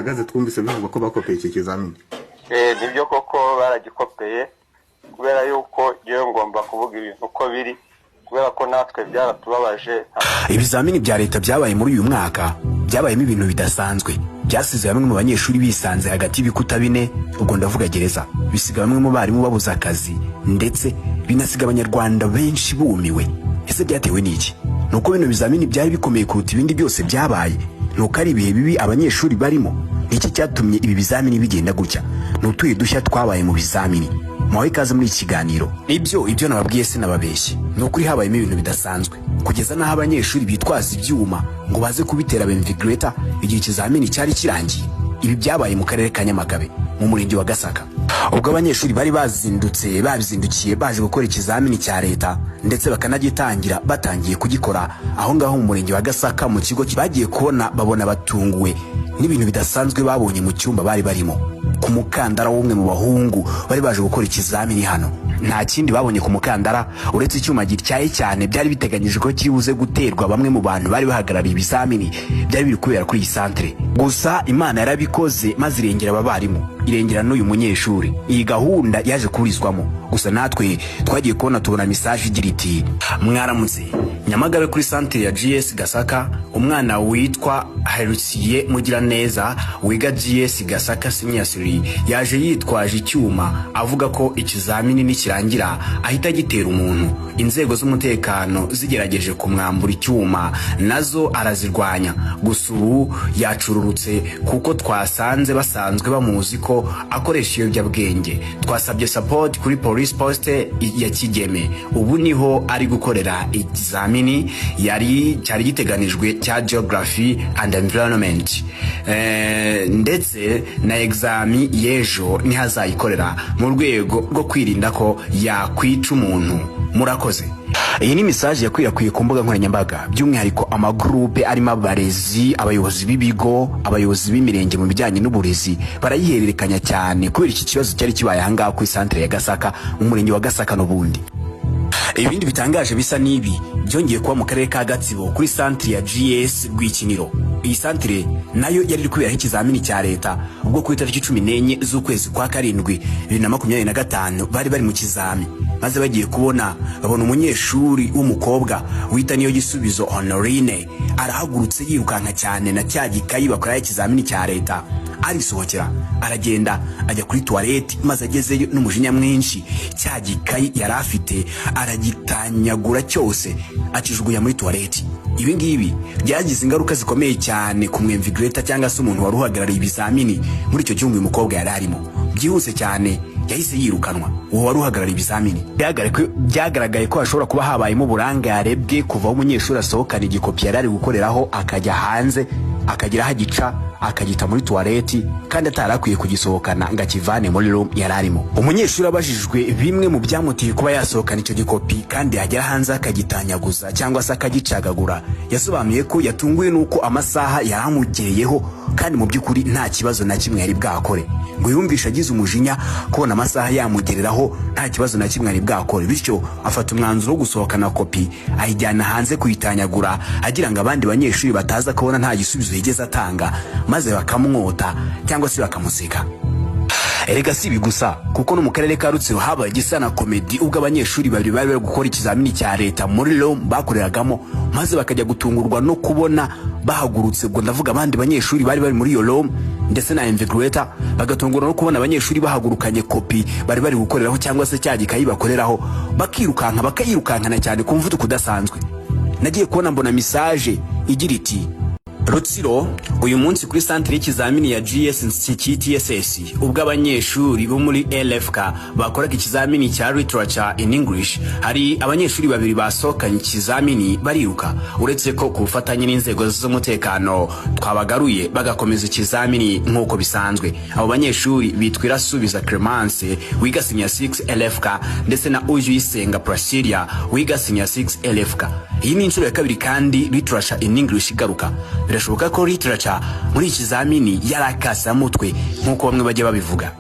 bihagaze? Twumvise bivugwa ko bakopeye iki kizamini. Nibyo koko baragikopeye, kubera yuko yewe ngomba kuvuga ibintu uko biri, kubera ko natwe byaratubabaje. Ibizamini bya leta byabaye muri uyu mwaka byabayemo ibintu bidasanzwe, byasize bamwe mu banyeshuri bisanze hagati y'ibikuta bine, ubwo ndavuga gereza, bisiga bamwe mu barimu babuze akazi, ndetse binasiga Abanyarwanda benshi bumiwe. Ese byatewe n'iki? Ni uko bino bizamini byari bikomeye kuruta ibindi byose byabaye? Ni uko ari ibihe bibi abanyeshuri barimo? Ni iki cyatumye ibi bizamini bigenda gutya? Ni utuye dushya twabaye mu bizamini? Muhawe ikaze muri iki kiganiro. Ibyo nababwiye sinababeshye, ni ukuri habayemo ibintu bidasanzwe, kugeza n'aho abanyeshuri bitwaza ibyuma ngo baze kubitera ba invigilator igihe ikizamini cyari kirangiye. Ibi byabaye mu karere ka Nyamagabe, mu murenge wa Gasaka, ubwo abanyeshuri bari bazindutse, babizindukiye, baje gukora ikizamini cya leta, ndetse bakanagitangira. Batangiye kugikora aho ngaho mu murenge wa Gasaka mu kigo, bagiye kubona babona batunguwe n'ibintu bidasanzwe babonye mu cyumba bari barimo. Ku mukandara w'umwe mu bahungu bari baje gukora ikizamini hano, nta kindi babonye ku mukandara uretse icyuma gityaye cyane byari biteganyijwe ko kiri buze guterwa bamwe mu bantu bari bahagarariye ibizamini byari biri kubera kuri iyi santere. Gusa Imana yarabikoze, maze irengera aba barimu, irengera n'uyu munyeshuri. Iyi gahunda yaje kuburizwamo. Gusa natwe twagiye kubona tubona message igira iti: "Mwaramutse, Nyamagabe kuri santere ya GS Gasaka, umwana witwa Herusiye Mugiraneza wiga GS Gasaka senior 3 yaje yitwaje icyuma, avuga ko ikizamini nikirangira ahita agitera umuntu. Inzego z'umutekano zigerageje kumwambura icyuma, nazo arazirwanya. Gusa ubu yacururutse kuko twasanze basanzwe bamuzi ko akoresha ibiyobyabwenge. Twasabye support kuri police poste ya Kigeme, ubu niho ari gukorera ikizamini yari cyari giteganijwe cya geography and environment, ndetse na examen y'ejo niho azayikorera mu rwego rwo kwirinda ko yakwica umuntu. Murakoze." Iyi ni message yakwirakwiye ku mbuga nkoranyambaga, by'umwihariko amagurupe arimo abarezi, abayobozi b'ibigo, abayobozi b'imirenge mu bijyanye n'uburezi, barayihererekanya cyane kubera iki kibazo cyari kibaye ahangaha kuri santere ya Gasaka, mu murenge wa Gasaka. N'ubundi ibindi bitangaje bisa n'ibi byongeye kuba mu karere ka Gatsibo, kuri santire ya GS Rwikiniro. Iyi santire nayo yari iri kuberaho ikizamini cya leta, ubwo ku itariki 14 z'ukwezi kwa karindwi 2025 bari bari mu kizami, maze bagiye kubona babona umunyeshuri w'umukobwa wita Niyo Gisubizo Honorine arahagurutse yirukanka cyane na cya gikayi bakoreraho ikizamini cya leta, arisohokera, aragenda ajya kuri toilette, maze agezeyo n'umujinya mwinshi cya gikayi yari afite aragitanyagura cyose, akijugunya muri toilette. Ibi ngibi byagize ingaruka zikomeye cyane ku mwinvigilator, cyangwa se umuntu wari uhagarariye ibizamini muri icyo cyumba uyu mukobwa yari arimo. Byihuse cyane yahise yirukanwa uwo wari uhagarariye ibizamini. Byagaragaye ko hashobora kuba habayemo uburangare bwe, kuva aho umunyeshuri asohokana igikopi yari ari gukoreraho, akajya hanze, akagira aho agica, akagita muri toilette, kandi atari akwiye kugisohokana ngo akivane muri room yari arimo. Umunyeshuri abajijwe bimwe mu byamuteye kuba yasohokana icyo gikopi kandi yagera hanze akagitanyaguza cyangwa se akagicagagura, yasobanuye ko yatunguwe n'uko amasaha yaramugereyeho kandi mu by'ukuri nta kibazo na kimwe yari bwakore. Ngo yumvishe agize umujinya kubona amasaha yamugereraho nta kibazo na kimwe yari bwakore, bityo afata umwanzuro wo gusohokana kopi ayijyana hanze kuyitanyagura, agira ngo abandi banyeshuri bataza kubona nta gisubizo yigeze atanga, maze bakamwota cyangwa se bakamuseka. Erega si ibi gusa, kuko no mu karere ka Rutsiro habaye igisa na comedy, ubwo abanyeshuri babiri bari bari gukora ikizamini cya leta muri room bakoreragamo, maze bakajya gutungurwa no kubona bahagurutse, ubwo ndavuga abandi banyeshuri bari bari muri iyo room ndetse na invigilator, bagatungurwa no kubona abanyeshuri bahagurukanye kopi bari bari gukoreraho cyangwa se cya gikayi bakoreraho, bakirukanka, bakayirukankana cyane ku muvuduko udasanzwe. Nagiye kubona mbona message igira iti: "Rutsiro, uyu munsi kuri santire y'ikizamini ya GS TSS, ubwo abanyeshuri bo muri LFK bakoraga ikizamini cya literature in English, hari abanyeshuri babiri basohokanye ikizamini bariruka. Uretse ko ku bufatanye n'inzego z'umutekano twabagaruye, bagakomeza ikizamini nk'uko bisanzwe. Abo banyeshuri bitwa Irasubiza Clemence wiga senior 6 LFK ndetse na Uyisenga Priscilla wiga senior 6 LFK. Iyi ni inshuro ya kabiri kandi literature in English igaruka. Birashoboka ko literature muri iki kizamini yari akasamutwe nk'uko bamwe bajya babivuga."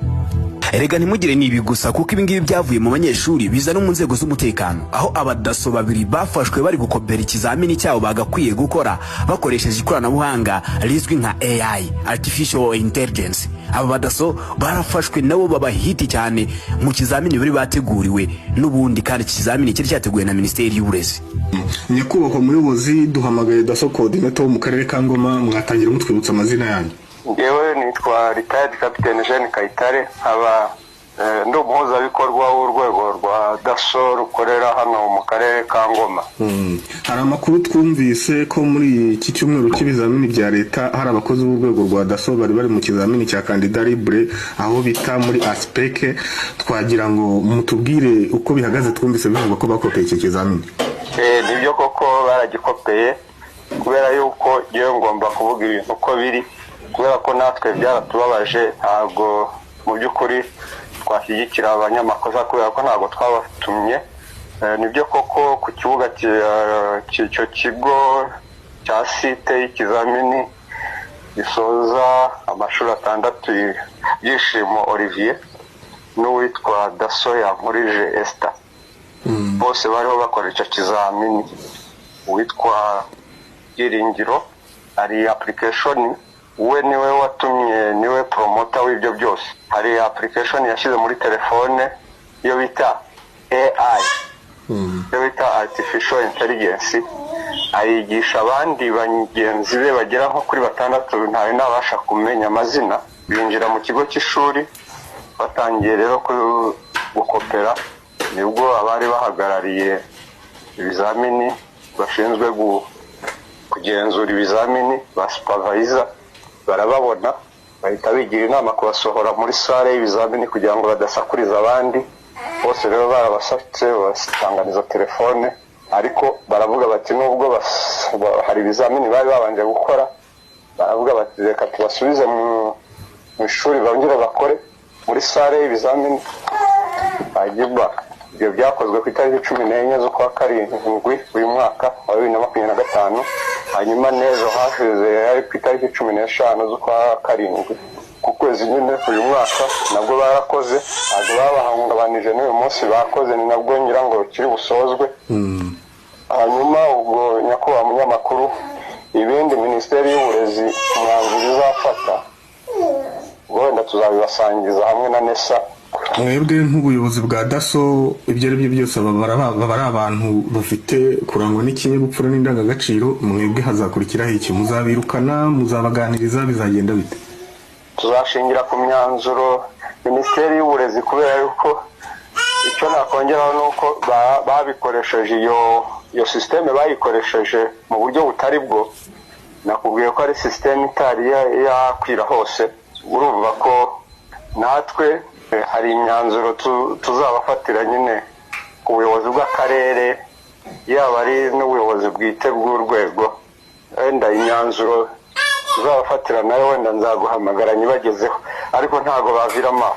Erega ntimugire ni ibi gusa, kuko ibi ngibi byavuye mu banyeshuri biza no mu nzego z'umutekano, aho abadaso babiri bafashwe bari gukopera ikizamini cyabo bagakwiye gukora bakoresheje ikoranabuhanga rizwi nka AI, artificial intelligence. Aba badaso barafashwe nabo baba hit cyane mu kizamini bari bateguriwe n'ubundi, kandi iki kizamini cyari cyateguwe na Minisiteri y'Uburezi. Nyakubahwa muyobozi, duhamagaye DASSO coordinator wo mu karere ka Ngoma. Mwatangira mutwibutsa amazina yanyu? Ngewe nitwa retired Captain Jean Kayitare, nkaba ndi umuhuzabikorwa w'urwego rwa DASSO rukorera hano mu karere ka Ngoma. Hari amakuru twumvise ko muri iki cyumweru cy'ibizamini bya leta hari abakozi b'urwego rwa DASSO bari bari mu kizamini cya candidat libre aho bita muri ASPEK. Twagira ngo mutubwire uko bihagaze. Twumvise bivugwa ko bakopeye iki kizamini. Nibyo koko baragikopeye, kubera yuko ngewe ngomba kuvuga ibintu uko biri, kubera ko natwe byaratubabaje. Ntabwo mu by'ukuri twashyigikira abanyamakosa, kubera ko ntabwo twabatumye. Nibyo koko, ku kibuga cy'icyo kigo cya site y'ikizamini gisoza amashuri atandatu, Byishimo Olivier n'uwitwa DASSO Yankurije Esther, bose bariho bakora icyo kizamini. Uwitwa Byiringiro hari application, we niwe watumye, niwe promoter w'ibyo byose. Hari application yashyize muri telefone, iyo bita AI, iyo bita artificial intelligence, ayigisha abandi bagenzi be bagera nko kuri batandatu, ntawe nabasha kumenya amazina. Binjira mu kigo cy'ishuri, batangiye rero gukopera, nibwo abari bahagarariye ibizamini, bashinzwe kugenzura ibizamini, ba supervisor, barababona, bahita bigira inama kubasohora muri salle y'ibizamini kugira ngo badasakuriza abandi bose. Rero barabasatse, babasanganiza telefone, ariko baravuga bati nubwo hari ibizamini bari babanje gukora, baravuga bati reka tubasubize mu ishuri bongere bakore muri salle y'ibizamini. Hanyuma ibyo byakozwe ku itariki 14 z'ukwa 7 uyu mwaka wa 2025. Hanyuma n'ejo hashize yari ku itariki 15 z'ukwa 7, ku kwezi nyine, uyu mwaka nabwo barakoze. Ntabwo babahungabanije, n'uyu munsi bakoze, ni nabwo ngira ngo kiri busozwe. Hanyuma ubwo, nyakubahwa munyamakuru, ibindi Minisiteri y'Uburezi umwanzuro izafata wenda tuzabibasangiza hamwe na NESA. Mwebwe nk'ubuyobozi bwa DASSO, ibyo ari byo byose baba ari abantu bafite kurangwa n'ikinyabupfura n'indangagaciro. Mwebwe hazakurikiraho iki? Muzabirukana? Muzabaganiriza? Bizagenda bite? Tuzashingira ku myanzuro Minisiteri y'Uburezi, kubera yuko icyo nakongeraho ni uko babikoresheje iyo sisiteme, bayikoresheje mu buryo butari bwo. Nakubwiye ko ari sisiteme itari yakwira hose. Urumva ko natwe hari imyanzuro tuzabafatira nyine ku buyobozi bw'akarere, yaba ari n'ubuyobozi bwite bw'urwego. Wenda imyanzuro tuzabafatira nayo wenda nzaguhamagara nyibagezeho, ariko ntabwo baviramo aho.